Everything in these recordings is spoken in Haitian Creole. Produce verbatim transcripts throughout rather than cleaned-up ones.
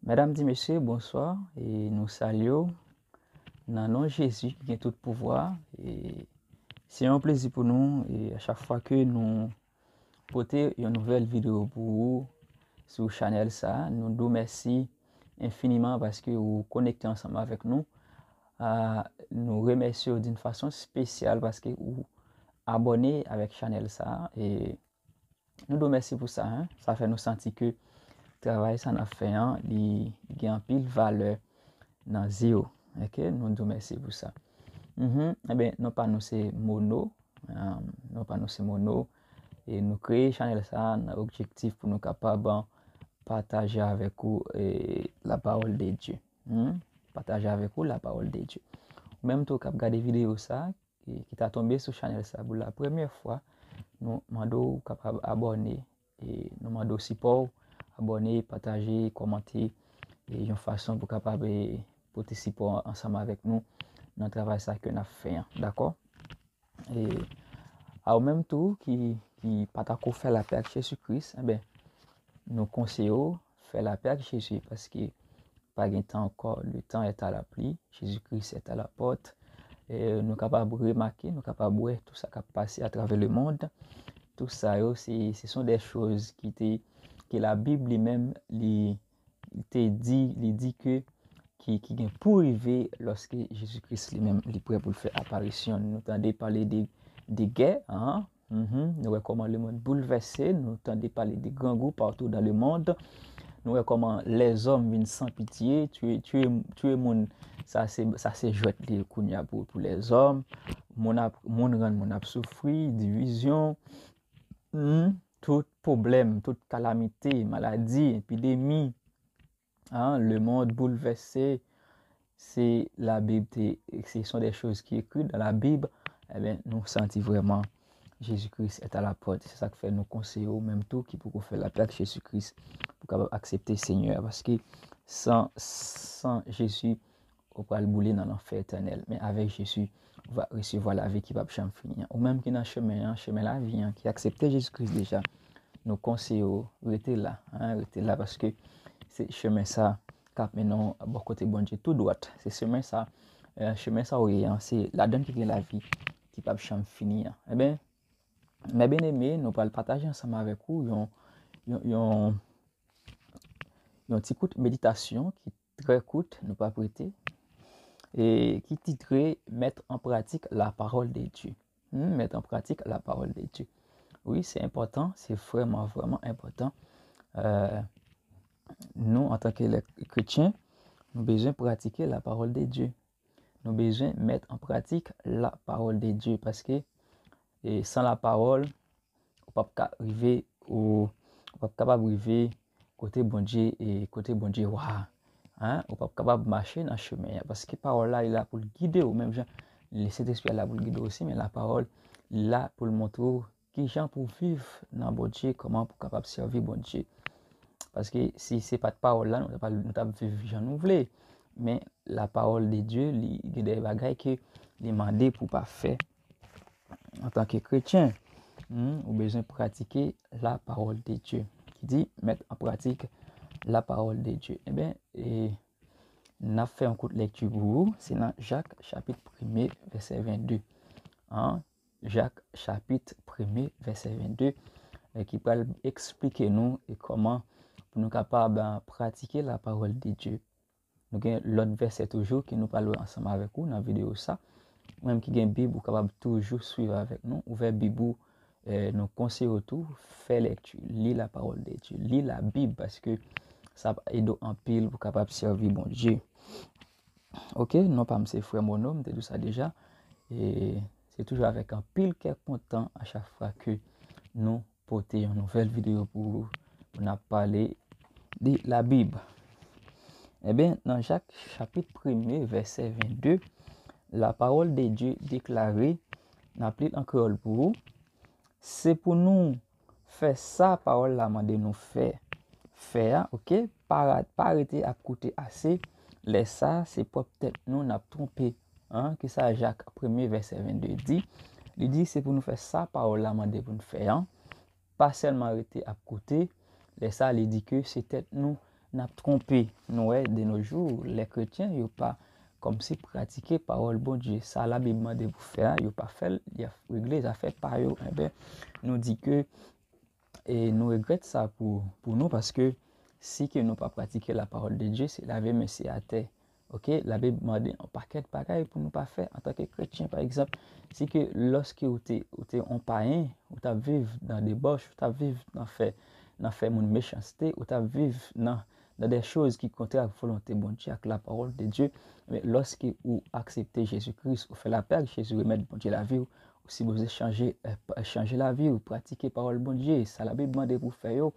Medam, mesye, bonswa, e nou salye w nan non Jezi ki gen tout pouvwa. E se yon plezi pou nou, e a chak fwa ke nou pote yon nouvèl videyo pou ou sou chanèl sa, nou di w mèsi enfiniman paske ou konekte ansanm avèk nou. A, nou remèsye w d'une façon spéciale paske ou abòne avèk chanèl sa, e nou di w mèsi pou sa, hein. Sa fè nou santi ke travay sa n ap fè an, li, li gen anpil valè nan zye w. Ok, nou di w mèsi pou sa. Mhm. Eben, non pa nou se Mono. Um, non pa nou se Mono. E nou kreye chanèl sa nan objektif pou nou kapab pataje avèk ou, e, la parole de Dieu. Hmm? Pataje avèk ou la parole de Dieu. Ou menm tou k ap gade videyo sa, ki, ki ta tonbe sou chanèl sa pou la premyè fwa, nou mande w kapab abòne. E nou mande w sipò w, abòne, pataje, kòmante, e yon fason pou kapab, e, pote sipò ansanm avèk nou nan travay sa ke n ap fè an, dakò? E a ou menm tou ki, ki pa t ankò fè lapè ak Jezi Kris, enben, nou konseye w fè lapè ak Jezi paske pa gen tan ankò, le temps est à la pluie, Jésus-Christ est à la porte. E nou kapab remake, nou kapab wè tout sa k ap pase atravè le monde. Tout sa yo, se, ce sont des choses ki te, ke Labib li menm, li, li te di, li di ke, ki, ki gen pou rive lòske Jezi Kris li menm, li prè pou l fè aparisyon. Nou tande pale de, de gè, an, Mhm. Nou wè kòman lemonn boulvèse, nou tande pale de grangou partout dans le monde. Nou wè kòman lèzòm vin san pitye, tiye, tiye, tiye moun, sa se, sa se jwèt li kounye a pou, pou lèzòm. Moun ap, moun rann moun ap soufri, divizyon, hmm, tout pwoblèm, tout kalamite, maladi, epidemi, Hein, le monde bouleversé, se Labib te, ce sont des choses qui écrites dans la Bible, enben, nou santi vrèman Jezi Kris est à la porte. Se sa k fè nou konseye w menm tou ki poko fè lapè ak Jezi Kris pou kapab aksepte Senyè a, paske san, san Jezi, ou pral boule nan lanfè etènèl. Men avèk Jezi, ou va resevwa lavi ki p ap janm fini an. Ou menm ki nan chemen an, chemen lavi an, ki aksepte Jezi Kris deja, nou konseye w rete la, hein, rete la, paske se chemen sa k ap mennen w bò kote Bondye tou dwat. Se chemen sa, eh, chemen sa w ye an, se ladan l ki gen lavi ki p ap janm fini an. Enben, mes bien-aimés, nou pral pataje ansanm avèk ou yon, yon, yon, yon ti kout meditasyon ki trè kout, nou p ap rete, e ki titre Mettre en pratique la parole de Dieu. Hmm, mettre en pratique la parole de Dieu. Wi, se enpòtan, se vrèman, vrèman enpòtan. Euh, nou, antanke lè kretyen, nou bezwen pratike la parole de Dieu. Nou bezwen mettre en pratique la parole de Dieu, paske, e, san la parole, ou p ap ka rive, ou, ou p ap kapab rive kote Bondye, e kote Bondye wa a. Hein? Ou p ap kapab mache nan chemen an, paske pawòl la, li la pou l gide w, menm jan Sentespri a la pou l gide w osi, men la parole, li la pou l montre w kijan pou viv nan Bondye, kòman pou kapab sèvi Bondye. Paske si se pa t pawòl la, nou t ap, nou t ap viv jan nou vle. Men la parole de Dieu, li gen de bagay ke li mande pou pa fè. Antanke kretyen, hmm, ou bezwen pratike la parole de Dieu, ki di, mettre en pratique la parole de Dieu. Enben, e, n ap fè yon kout lekti pou ou. Se nan Jak, chapit premye, vèsè vennde. Hein? Jak, chapit premye, vèsè vennde, e, ki pral eksplike nou e kòman pou nou kapab, a, pratike la parole de Dieu. Nou gen lòt vèsè toujou ke nou pral wè ansanm avèk ou nan videyo sa. Ou menm ki gen Bib, ou kapab toujou swiv avèk nou. Ouvè Bib ou, e, nou konseye w tou, fè lekti, li la parole de Dieu, li la Bib, paske sa ap ede w anpil pou kapab sèvi Bondye. Ok, non pa m se Frè Mono, m te di w sa deja. E se toujou avèk anpil kè kontan a chak fwa ke nou pote yon nouvèl videyo pou ou, pou n ap pale de Labib. Enben, nan Jak chapit premye, vèsè vennde, la parole de Dieu déclare, n ap li l an kreyòl pou ou, se pou nou fè sa pawòl la mande nou fè, fè a, ok? Pa ra-, pa rete ap koute ase, lè sa a, se pwòp tèt nou n ap twonpe. Hein? Kisa Jak premye vèsè vennde di? Li di, se pou nou fè sa pawòl la mande pou n fè an. Pa sèlman rete ap koute, lè sa a, li di ke se tèt nou n ap twonpe. Nou wè, de nos jours, lè kretyen, yo pa kòmsi pratike pawòl Bondye. Sa Labib mande pou fè a, yo pa fè l, y ap regle zafè pa yo. Enben, nou di ke, e nou regrèt sa pou, pou nou, paske si ke nou pa pratike la parole de Dieu, se lave men se atè. Ok, Labib mande yon pakèt bagay pou nou pa fè antanke kretyen. Pa egzanp, si ke lòske ou te, ou te yon payen, ou t ap viv nan debòch, ou t ap viv nan fè, nan fè moun mechanste, ou t ap viv nan, nan de choz ki kontrè ak volonte Bondye, ak la parole de Dieu, men lòske ou aksepte Jezi Kris, ou fè lapè ak Jezi, remèt Bondye lavi w, ou sipoze chanje, eh, chanje lavi w, pratike pawòl Bondye, sa Labib mande pou fè yo,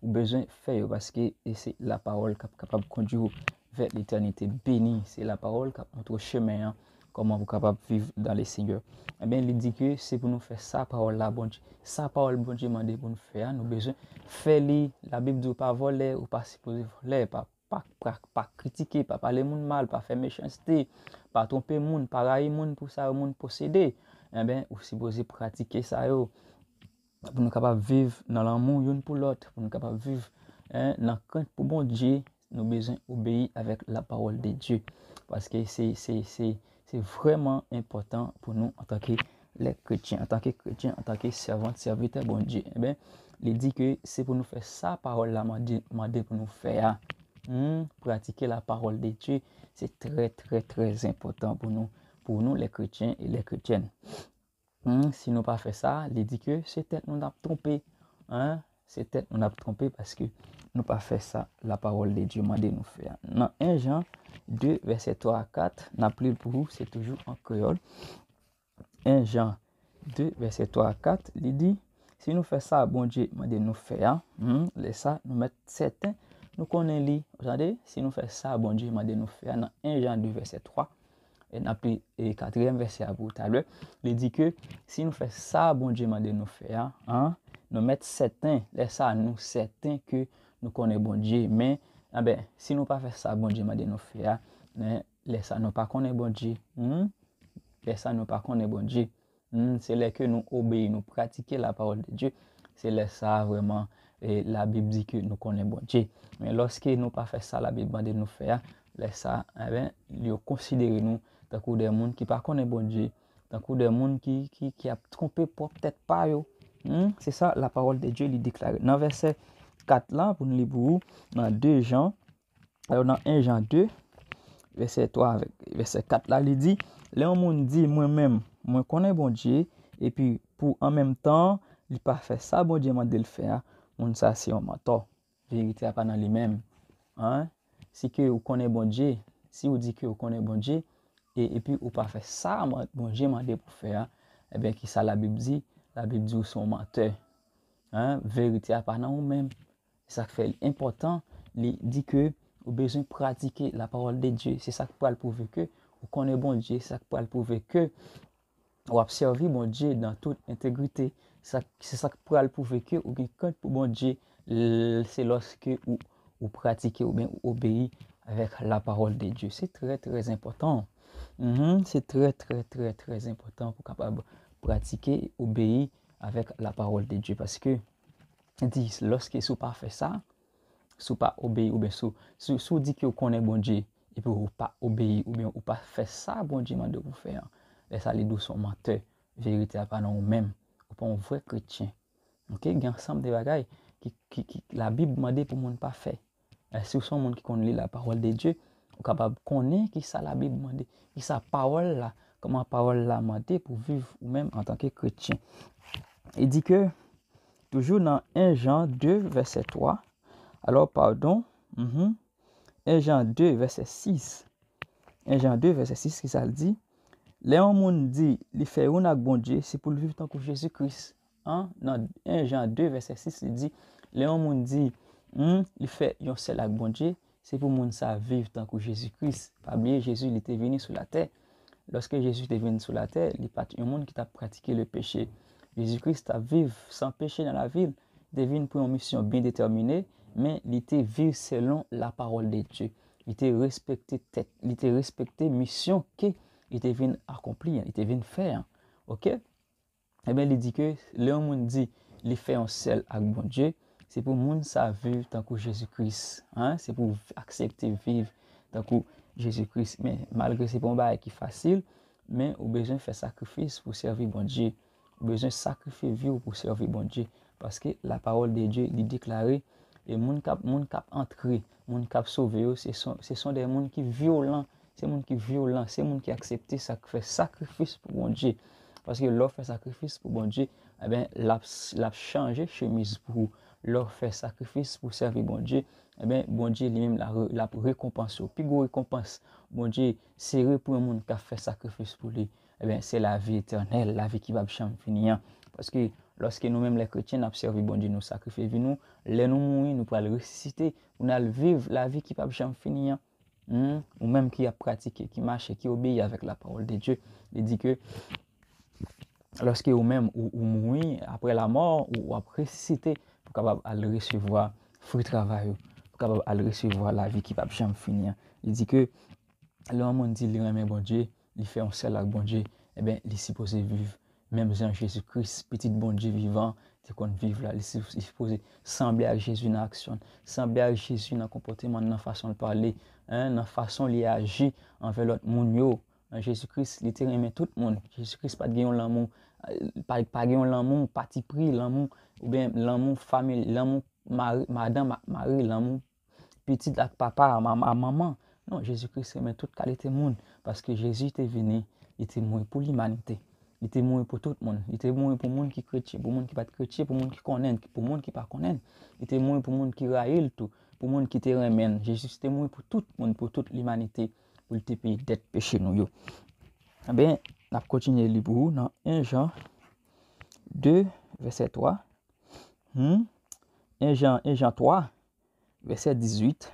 ou bezwen fè yo, paske e se la parole k ap kapab kondui w vè letènite beni. Se la parole k ap montre w chemen an, kòman pou kapab viv dans le Seigneur. Enben, li di ke se pou nou fè sa pawòl la Bondye, sa pawòl Bondye mande pou nou fè a, nou bezwen fè li. Labib di ou pa vòlè, ou pa sipoze vòlè, pa, pa, pa, pa kritike, pa pale moun mal, pa fè mechanste, pa twonpe moun, pa rayi moun pou sa yo moun posede. Enben, ou sipoze pratike sa yo. Pou nou kapab viv nan lanmou youn pou lòt, pou nou kapab viv, en, nan krent pou Bondye, nou bezwen obeyi avèk la parole de Dieu. Paske se, se, se, se vrèman enpòtan pou nou antanke lè kretyen, antanke kretyen, antanke sèvant, sèvitè Bondye. Enben, li di ke se pou nou fè sa pawòl la mande, mande pou nou fè a. Hmm, pratike la parole de Dieu, se trè, trè, trè enpòtan pou nou, pou nou lè kretyen e lè kretyèn. Hmm, si nou pa fè sa, li di ke se tèt nou n ap twonpe. Hein? Se tèt nou n ap twonpe paske nou pa fè sa la parole de Dieu mande nou fè a. Nan en Jan de, vèsè twa a kat, n ap li l pou ou, se toujou an kreyòl. En Jan de, vèsè twa a kat, li di, si nou fè sa Bondye mande nou fè a, hmm, lè sa, nou mèt sèten nou konnen li. Ou tande? Si nou fè sa Bondye mande nou fè a, nan en Jan de, vèsè twa, e n ap li, e, katriyèm vèsè a pou talè. Li di ke si nou fè sa Bondye mande nou fè a, an, nou mèt sèten, lè sa a, nou sèten ke nou konnen Bondye. Men, anben, si nou pa fè sa Bondye mande nou fè a, men, lè sa a, nou pa konnen Bondye. Hmm? Lè sa a, nou pa konnen Bondye. Hmm, se lè ke nou obeyi, nou pratike la parole de Dieu, se lè sa a vrèman, e, Labib di ke nou konnen Bondye. Men lòske nou pa fè sa Labib mande nou fè a, lè sa a, enben, yo konsidere nou tankou de moun ki pa konnen Bondye, tankou de moun ki, ki, ki ap twonpe pwòp tèt pa yo. Hmm, se sa la parole de Dieu li deklare. Nan vèsè kat la, pou n li pou ou, nan de Jan, alò, nan en Jan de, vèsè twa avèk vèsè kat la, li di, lè yon moun di, mwen menm, mwen konnen Bondye, epi pou an menm tan, li pa fè sa Bondye mande l fè a, moun sa se yon mantò. Verite a pa nan li menm. Hein? Si ke ou konnen Bondye, si ou di ke ou konnen Bondye, e, epi ou pa fè sa man-, Bondye mande pou fè a, ebyen, ki sa Labib di? Labib di ou se yon mantè. Hein? Verite a pa nan ou menm. Se sa k fè li enpòtan, li di ke ou bezwen pratike la parole de Dieu. Se sa k pral pwouve ke ou konnen Bondye. Se sa k pral pwouve ke w ap sèvi Bondye nan tout entegrite. Sa, se sa k pral pwouve ke ou gen krent pou Bondye, l-, se lòske ou, ou pratike oubyen ou obeyi avèk la parole de Dieu. Se trè, trè enpòtan. Mhm, se trè, trè, trè, trè enpòtan pou kapab pratike, obeyi avèk la parole de Dieu. Paske, di, lòske si w pa fè sa, si w pa obeyi, oubyen si w, si, si w di ke w konnen Bondye, epi w pa obeyi, oubyen ou pa fè sa Bondye mande w pou fè an, lè sa a li di w se yon mantè, verite a pa nan ou menm, ou pa yon vrè kretyen. Ok? Gen ansanm de bagay ki, ki, ki Labib mande pou moun pa fè. E si w se yon moun ki konn li la parole de Dieu, ou kapab konnen ki sa Labib mande, ki sa pawòl la, kòman pawòl la mande pou viv ou menm antanke kretyen. Li di ke, toujou nan en Jan de, vèsè twa, alò, padon, mhm, en Jan de, vèsè sis. En Jan de, vèsè sis, ki sa l di? Lè yon moun di li fè youn ak Bondye, se pou l viv tankou Jezi Kris. An, nan en Jan de, vèsè sis, li di, lè yon moun di, hmm, li fè yon sèl ak Bondye, se pou moun sa a viv tankou Jezi Kris. Pa bliye, Jezi, li te vini sou latè. Lòske Jezi te vin sou latè, li pa t yon moun ki t ap pratike le peche. Jezi Kris t ap viv san peche nan lavi l. Li te vin pou yon misyon byen detèmine, men li te viv selon la parole de Dieu. Li te respekte tèt, li te respekte misyon ke li te vin akonpli an, li te vin fè an. Ok? Ebyen, li di ke lè yon moun di li fè yon sèl ak Bondye, Se pou moun sa viv tankou Jezi Kris. Hein? Se pou aksepte viv tankou Jezi Kris. Men malgre se pa yon bagay ki fasil, men ou bezwen fè sakrifis pou sèvi Bondye. Ou bezwen sakrifye vi w pou sèvi Bondye. Paske la parole de Dieu li deklare, e moun k ap moun k ap antre, moun k ap sove yo, se son, se son de moun ki vyolan, se moun ki vyolan, se moun ki aksepte sa, ki fè sakrifis pou Bondye. Paske lè w fè sakrifis pou Bondye, eben, l ap, l ap chanje chemiz pou ou. Lè w fè sakrifis pou sèvi Bondye, eben, Bondye li menm l ap rekonpanse w. Pi gwo rekonpans Bondye sere pou yon moun k ap fè sakrifis pou li, eben, se lavi etènèl, lavi ki p ap janm fini an. Paske lòske nou menm lè kretyen n ap sèvi Bondye, nou sakrifye vi nou, lè nou mouri, nou pral resisite pou n al viv lavi ki p ap janm fini an. Hmm? Ou menm ki ap pratike, ki mache, ki obeyi avèk la parole de Dieu, li di ke lòske ou menm ou, ou mouri, apre lamò, ou, w ap resisite pou kapab al resevwa fwi travay ou, pou kapab al resevwa lavi ki p ap janm fini an. Li di ke lè yon moun di li renmen Bondye, li fè yon sèl ak Bondye, eben, li sipoze viv menm jan Jezi Kris, Pitit Bondye vivan, te konn viv la. Li si- li sipoze sanble ak Jezi nan aksyon l, sanble ak Jezi nan konpòteman l, nan fason l pale, hein, nan fason li aji anvè lòt moun yo. Nan Jezi Kris, li te renmen tout moun. Jezi Kris pa t gen yon lanmou, eh, pa, pa gen yon lanmou patipri, lanmou, oubyen lanmou fanmi, lanmou mari, madanm ak mari, lanmou pitit ak papa, ma- a manman. Non, Jezi Kris renmen tout kalite moun, paske Jezi te vini, li te mouri pou limanite. Li te mouri pou tout moun. Li te mouri pou moun ki kretyen, pou moun ki pa t kretyen, pou moun ki konnen l, pou moun ki pa konnen l. Li te mouri pou moun ki rayi l tou, pou moun ki te renmen l. Jezi te mouri pou tout moun, pou tout limanite, pou l te peye dèt peche nou yo. Eben, n ap kontinye li pou ou nan en Jan de, vèsè twa. Hmm? en Jan, en Jan twa, vèsè dizuit.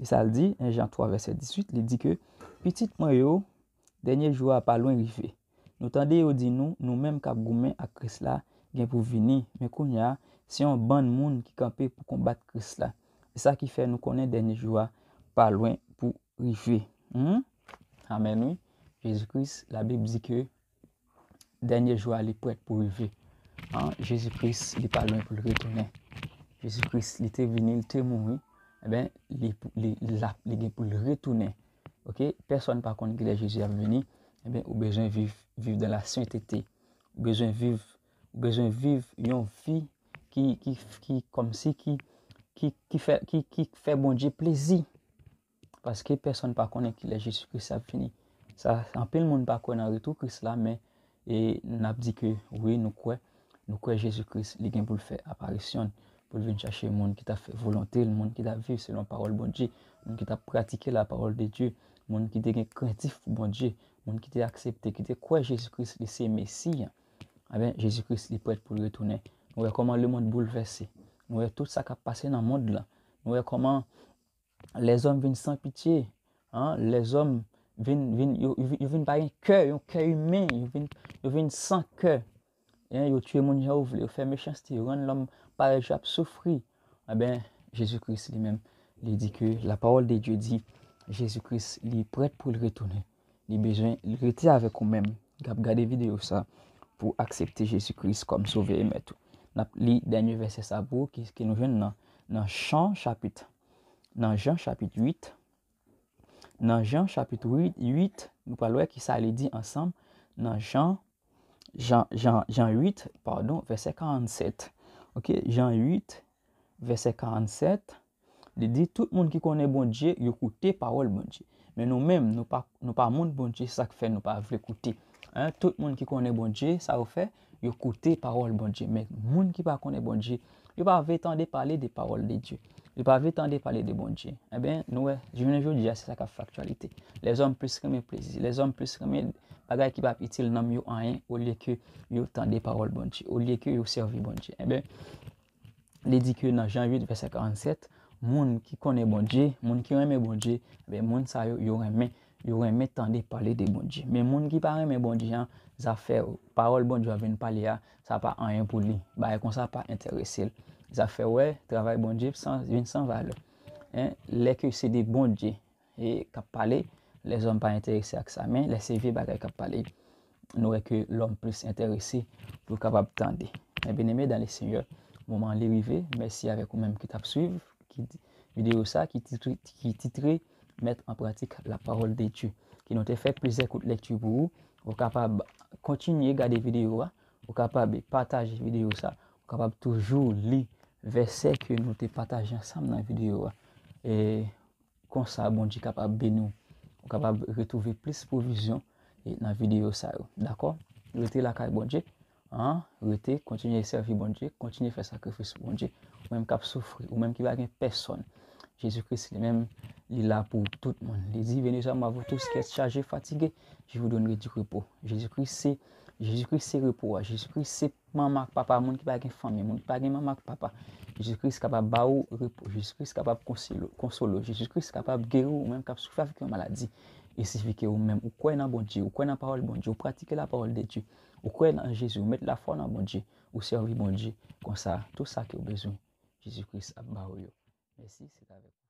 E sa l di, en Jan twa, vèsè dizuit, li di ke, pitit mwen yo, dènye jou a pa lwen rive. Nou tande yo di nou, nou menm k ap goumen ak Kris la, gen pou vini. Men kounye a, se yon bann moun ki kanpe pou konbat Kris la. Se sa ki fè nou konnen dènye jou a pa lwen pou rive. Hmm? Amèn, wi. Jezi Kris, Labib di ke dènye jou a, li prèt pou rive. An, Jezi Kris, li pa lwen pou l retounen. Jezi Kris, li te vini, li te mouri. Eben, li, li, l ap, li gen pou l retounen. Oke? Pèsonn pa konn kilè Jezi ap vini. Eben, ou bezwen viv, viv dans la sainteté. Ou bezwen viv, ou bezwen viv yon vi ki, ki, ki kòmsi ki, ki, ki fè, ki, ki fè Bondye plezi. Paske pèsonn pa konnen kilè Jezi Kris ap vini. Sa, anpil moun pa kwè nan retou Kris la, men, e, n ap di ke wi, nou kwè. Nou kwè Jezi Kris, li gen pou l fè aparisyon l, pou l vin chache moun ki t ap fè volonte l, moun ki t ap viv selon pawòl Bondye, moun ki t ap pratike la parole de Dieu, moun ki te gen krentif pou Bondye, moun ki te aksepte, ki te kwè Jezi Kris, li se Mesi a. Eben, Jezi Kris, li prèt pou l retounen. Nou wè kòman lemonn boulvèse. Nou wè tout sa k ap pase nan mond lan. Nou wè kòman lèzòm vin san pitye. An, lèzòm vin, vin, yo, yo vin, yo vin pa gen kè, yon kè imen, yo vin, yo vin san kè. Hein, yo tiye moun jan yo vle, yo fè mechanste, yo rann lòm parèt jan ap soufri. Eben, Jezi Kris li menm, li di ke la parole de Dieu di, Jezi Kris, li prèt pou l retounen. Li bezwen rete avèk ou menm k ap gade videyo sa pou aksepte Jezi Kris kòm Sovè e Mèt ou. N ap li dènye vèsè sa pou ou ki, ki nou jwenn nan, nan Jan chapit, nan Jan chapit uit. Nan Jan chapit uit, uit, nou pral wè ki sa li di ansanm nan Jan, Jan, Jan, Jan uit, padon, vèsè karannsèt. Oke, Jan uit, vèsè karannsèt, li di, tout moun ki konnen Bondye, yo koute pawòl Bondye. Men nou menm, nou pa, nou pa moun Bondye, se sa k fè nou pa vle koute. Hein, tout moun ki konnen Bondye, sa yo fè, yo koute pawòl Bondye. Men moun ki pa konnen Bondye, yo pa vle tande pale de parole de Dieu. Yo pa vle tande pale de Bondye. Eben, nou wè, jounen jodi a, se sa k ap fè aktyalite. Lèzòm plis renmen plezi. Lèzòm plis renmen bagay ki p ap itil nanm yo anyen, olye ke yo tande pawòl Bondye, olye ke yo sèvi Bondye. Eben, li di ke nan Jan uit, vèsè karannsèt, moun ki konnen Bondye, moun ki renmen Bondye, eben, moun sa yo, yo renmen, yo renmen tande pale de Bondye. Men moun ki pa renmen Bondye an, zafè pawòl Bondye a vin pale a, sa pa anyen pou li. Bagay konsa pa enterese l. Zafè wè, travay Bondye san, vin san valè. Hein, lè ke se de Bondye e k ap pale, lèzòm pa enterese ak sa. Men lè se vye bagay k ap pale, nou wè ke lòm plis enterese pou l kapab tande. Men byeneme dan le Senyè, moman li rive. Mèsi avèk ou menm ki t ap swiv ki videyo sa ki titre, ki titre Mettre en pratique la parole de Dieu. Ki nou te fè plizyè kout lekti pou ou. Ou kapab kontinye gade videyo a. Ou kapab pataje videyo sa. Ou kapab toujou li vèsè ke nou te pataje ansanm nan videyo a. E konsa, Bondye kapab beni w. Ou kapab retwouve plis pwovizyon e nan videyo sa yo. Dakò? Rete lakay Bondye. An, rete, kontinye sèvi Bondye, kontinye fè sakrifis pou Bondye. Ou menm k ap soufri, ou menm ki pa gen pèsòn. Jezi Kris li menm, li la pou tout moun. Li di, venez à moi, vous tous qui êtes chargés, fatigués, je vous donnerai du repos. Jezi Kris se, Jezi Kris se repo a. Jezi Kris se manman ak papa moun ki pa gen fanmi, moun ki pa gen manman ak papa. Jezi Kris kapab ba ou repo. Jezi Kris kapab konsolo, konsolo. Jezi Kris kapab geri ou menm k ap soufri avèk yon maladi. Il suffit ke ou menm, ou kwè nan Bondye, ou kwè nan pawòl Bondye, ou pratike la parole de Dieu, ou kwè nan Jezi, ou met lafwa nan Bondye, ou sèvi Bondye. Konsa, tout sa ke ou bezwen, Jezi Kris ap ba ou yo. Mèsi, se avèk ou.